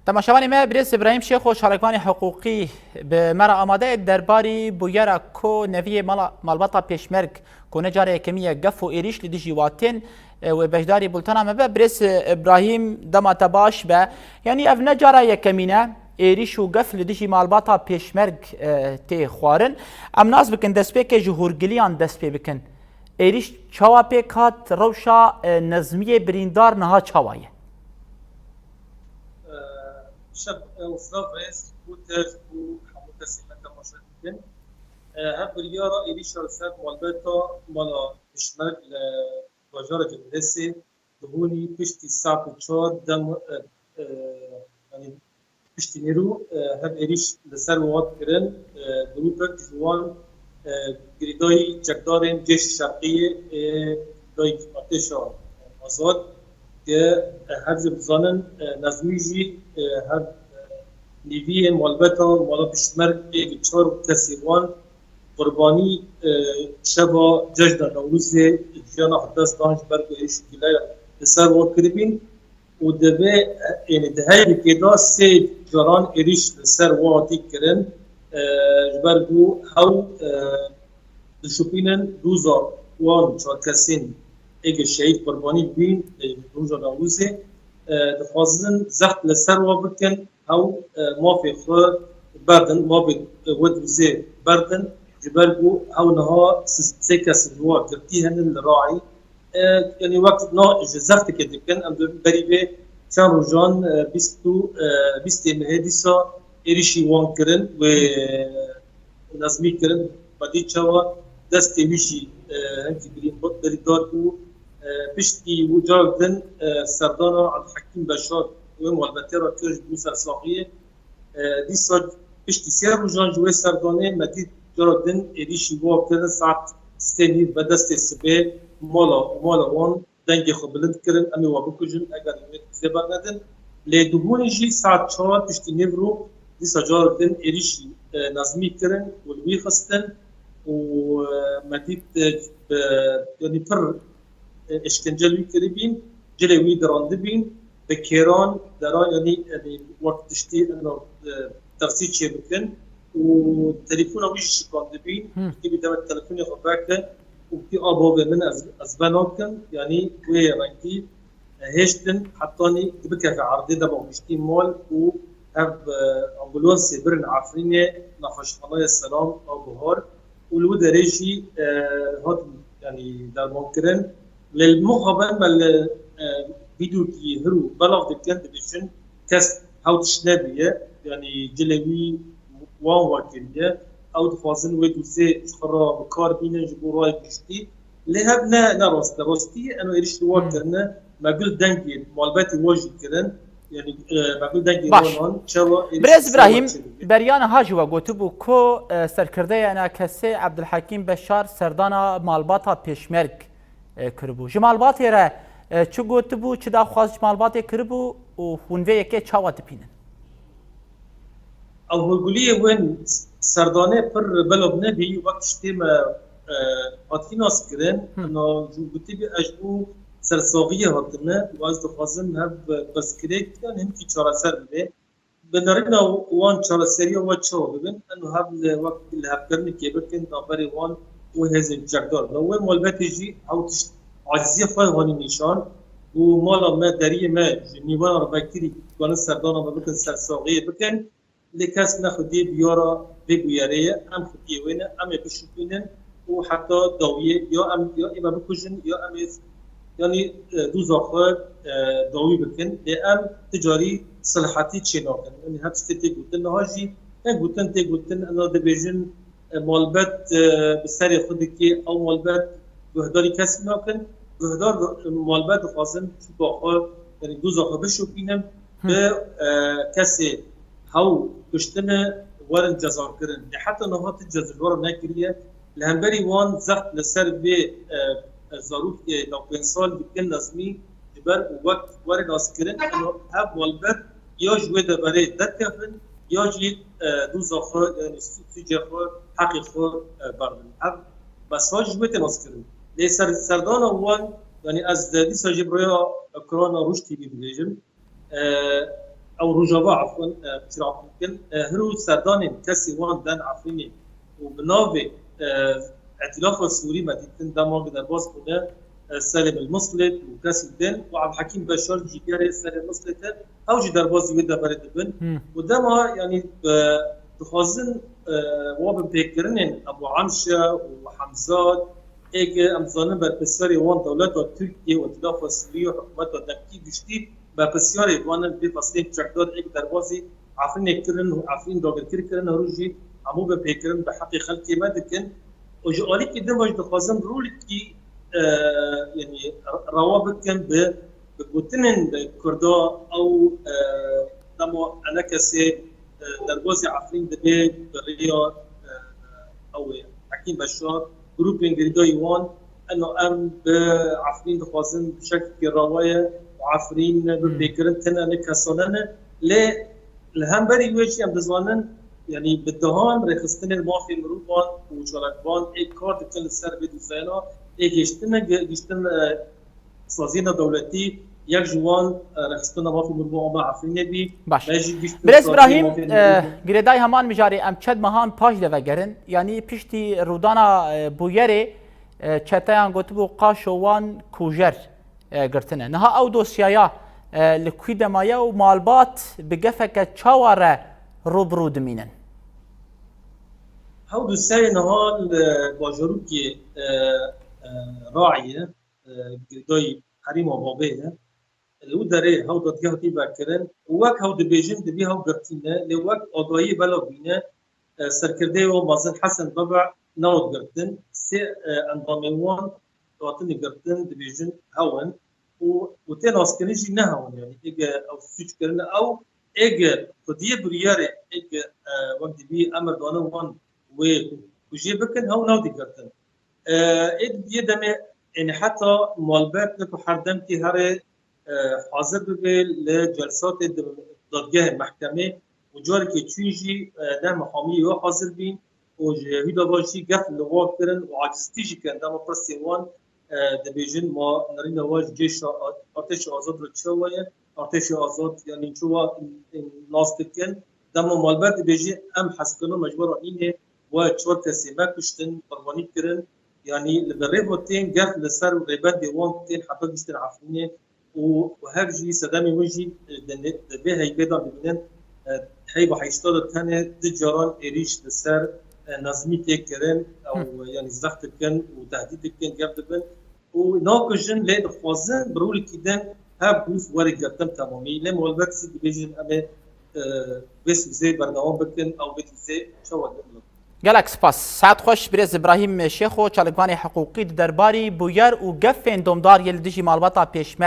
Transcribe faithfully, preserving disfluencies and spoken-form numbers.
Temaşevanê me, birêz Îbrahîm Şêxo, şarekvanê hiqûqî bi me re amade ye derbarî bûyera ku neviyê mala, malbata Pêşmerg ku ne cara yekemîn ye gef û êrîş li dijî wa tên, e, wê beşdarî bultena me be. Birêz, e, Îbrahîm, dema te baş be. Yanî ev ne cara yekemîn e êrîş û gef li dijî malbata Pêşmerg, e, tê xwarin. Em nas bikin destpêkê ji hûrgiliyan dest pê bikin. Êrîş çawa pêk hat, rewşa, e, Nezmiyê birîndar niha çawa ye? Şev, e, û silav rêz, û te ji bo hemû kesê me temaşe dikin. E, hev biryara êrîşa li ser malbeta mala Pêşmerg li bajara Cindesê, dibûnî piştî saet û çar dem, e, e, yanî piştî nîrû, e, hev êrîş li ser wan kirin, e, grûpek ji wan, e, girêdayî çekdarên Cêşî Şerqiyê, e, dayî artêşa azad, ke, e, hev jî bizanin, e, Nezmî jî, e, hev, e, nîviyê malbeta mala Pêşmerg ê bi çar kesî wan qurbanî, e, şeva cejna Newrozê jiyana xwe dest dan ji ber ku êrîş û gileya li ser wan kiribîn. Û di vê, ênî di her yekê de sê caran êrîş li ser wan hatî kirin, e, ji ber ku hew, e, dişopînin doza wan çar kesên ê ke şehîd qurbanî bîn, e, roja Newrozê, e, dixwazin zext li ser wan bikin, hew, e, mafê xwe berdin, mafê, e, wê dozê berdin, ji ber ku hew niha sê kes li wan girtî henin li rayî. E, yanî wek na ji zextekê dikin, em di berî vê çend rojan, e, bîst û, e, bîstê mehê dîsa êrîşî wan kirin, wê, e, Nezmî kirin, xwedî çawa destê wî jî, e, hinkî birî-, birîndar bû, e, piştî wî carek din, e, serdana Ebdulhekîm Beşar wê malbetê re kir ji bo sersaxiyê. E, dîsa piştî sê rojan ji wê serdanê me dît cara din êrîşî wan kirin, saet sê nîv be destê sibê mala û mala wan dengê xwe bilind kirin, em ê wan bikujin, eger wê dozê bernedin. Lê dibûnî jî saet çar piştî nîvro dîsa cara din êrîşî, e, Nezmî kirin û li wî xistin û, e, me dît, e, bi, yanî pir, e, îşkence li wî kiribîn, cilê wî dirandibîn, bi kêran, deran, yanî, yanî wek tiştî, eno, e, tersî çêbikin û telefona wî jî şikandibîn. Hmm. Wekî bî demek telefonê xwe veke û wekî a bavê min ez, ez venakim, yanî wê rengî, e, hêştin hetanî bikeve erdê dema giştî mal û hev, e, ambulansê birin Efrînê nexweşxanaya Selam a Bihar. Û li wî derê jî, e, hat, yanî dermankirin. Lê li mixabin me li, e, vîdeokî hir û belav dikin, dibêjin kes hew tişt nebûye, yanî cilê wî wan wekiriye. Ew dixwazin wê dozê ji xwe re bi kar bînin ji bo rayê giştî. Lê hev ne, ne rast e. Rastî eno êrîş li wan Hmm. kirine, me gul dengê malbetê wan jî kirin. Yanî, e, me gul dengê Baş. wan an, çawa êrîş Birêz li ser Îbrahîm, wan çêbûye. Beriya niha jî we gotibû ku, e, serkirdeyê N K S'ê Ebdulhekîm Beşar serdana malbata Pêşmerg, e, kiribû. Ji malbatê re, e, çi gotibû, çi daxwaz ji malbatê kiribû û hûn vê yekê çawa dibînin? Ew hûrguliyê wên serdanê pir belav nebî, wek tiştê me, e, hatî nas kirin. Hı. Ina ji gotî bî ez ji bo sersaxiyê hatime û ez dixwazim hev pirsgirêk yan hinkî çareser bibe. Bi nerîna wan çareseriya we çawa bibin? Eno hev li wek li hevkirinekê bikin, navberê wan û hêzên çekdar. Li wê malbetê jî ew tişt aciziyê xwe hanî nîşan û mala me, deriyê me ji mîvanan re vekirî, dikarin serdana me bikin, sersaxiyê bikin. Lê kes ne xwediyê biyara vê bûyerê ye. Em xwediyê wê ne, em ê bişopînin û heta dawiyê ya em, ya ê me bikujin, ya em ê, yanî, e, doza xwe, e, dawî bikin. Lê em ti carî silhetî çê nakin. Yanî her tiştê tê gotin. Niha jî ne gotin tê gotin, ena dibêjin, e, malbet, e, bi serê xwe dikê, ew malbet guhdarî kesî nakin. Guhdar, e, malbet dixwazin çûka xwe, yanî doza xwe bişopînin, Hı. bi, e, kesê hew kuştine werin cezankirin. Lê heta niha ti ceza ji we re nekiriye. Li hemberî wan zext li ser vê, e, e, zarokê newpênc sal dikin Nezmî ji ber û wek were naskirin, eno ev malbet ya ji wê deverê derkevin, ya jî, e, doza xwe, yanî sû-, sûcê xwe, heqê xwe, e, berdin. Ev mesaj ji wê tê naskirin. Lê ser, serdana wan, yanî ez dîsa jî bi rêya ekrana Roj T V dibêjim. E, ew Rojava, efwen, e, bikira bikin, e, hiru serdanên kesê wan den Efrînê û bi navê, e, Îtîlafa Sûrî me dîtin dema ku derbas bûne, e, Selim El Muslit û kesî din û Abdulhekîm Beşar cîgerê Selim Muslit e, ew jî derbasî wê deverê dibin. Hmm. Û dema, yanî, e, dixwazin, e, wa binpêkirinên Ebu Emşe û Hemzat, ê ke em zanin berpirsiyarê wan dewleta Tirkiye û Îtîlafa Sûrî û hikûmeta demkî giştî berpirsiyarê wan in vê feslên çekdar ê ke derbasî Efrînê kirin û Efrîn dagirkir kirin, hero jî hemû binpêkirin bi heqê xelkê me dikin. Û ji alîkî din ve jî dixwazin rolekî, e, yanî re-, rewa bikin bi, bi gotinên Kurda ew, e, dema enekesê, e, derbasî Efrîn dibe bi rêya, e, ew ê Hekîm Beşar, grûpên girêdayî wan, eno em bi Efrîn dixwazin bi şekilkî rewa ye û Efrîn bi Hmm. pêkirin tune ne kesane ne. Lê li hemberî wê jî em dizanin, yanî bi dehan rêxistinên mafê mirovan û çalakvan ê kar dikin li ser vê dosyeyan, ê gihiştine, gi-, gihiştin, e, saziyên dewletî, yek ji wan, e, rêxistina mafê mirovan a me Efrînê bî. Baş. Me jî gihiştin Birêz saziyên Îbrahîm, mafê e, mirovan. Girêdayî heman mijarê em çend mehan paş de vegerin. Yanî piştî rûdana, e, Bûyerê, e, çeteyan gotibû qaşo wan kujer, e, girtine. Niha ew dosyaya, e, li kwî de maye û malbat bi gefeke çawa re rû bi rû dimînin? Ew dosyayê niha li bajarokê, e, e, Raiyê, e, girêdayî herêma Babê ye. Li wî derê hew dadgeh hatî vekirin û wek hew dibêjin dibî hew girtî ne, lê wek agahiyê belav bîne, e, serkirdeyê wan mezin Hesen Bebe nehot girtin, sê, e, endamên wan hatine girtin, dibêjin hew in û, û tê naskirin jî ne hew in, yanî êge ew sûc kirine ew, êge xwediyê biryarê, êge, e, wek dibî emir dane wan wê kujê bikin, hew nehotî girtin. E, ê di yê demê, yanî heta malbat ne ku her demkî here, e, hazir bibe li celsatê di dadgehê mehkemê û carekê çûn jî, e, ne mexamiyê wê hazir bîn û ji hûda ve jî gef li wan kirin û aciztî jî kirin. Dema pirsên wan, e, dibêjin ma nerîna we ji cêşa a-, artêşa azad re çawa ye? Artêşa azad, yanî çawa, e, nas dikin? Dema malbat dibêjî em hezkirin me ji we re nîne, we çar kesê me kuştin, qurbanî kirin. Yanî li vir rê ve tên gef li ser rêbendê wan tên heta gihiştin Efrînê û, û hev jî sedemê win jî, e, di ne-, di vê heyvê de dibînin, e, heyva heşta de tenê du caran êrîş li ser, e, Nezmî tê kirin, ew, Hı. yanî zext dikin û tehdît dikin, gef dibin. Û nakujin lê dixwazin bi rolekî din hev bûs were girtin temamî. Lê malbat jî dibêjin em ê, e, vê sozê berdewam bikin, ew vê sozê çawa dimle. Gelek spas. Saet xweş, birêz Îbrahîm Şêxo, çalakvanê hiqûqî di derbarî bûyer û gefên domdar yê li dijî malbata pêşmerge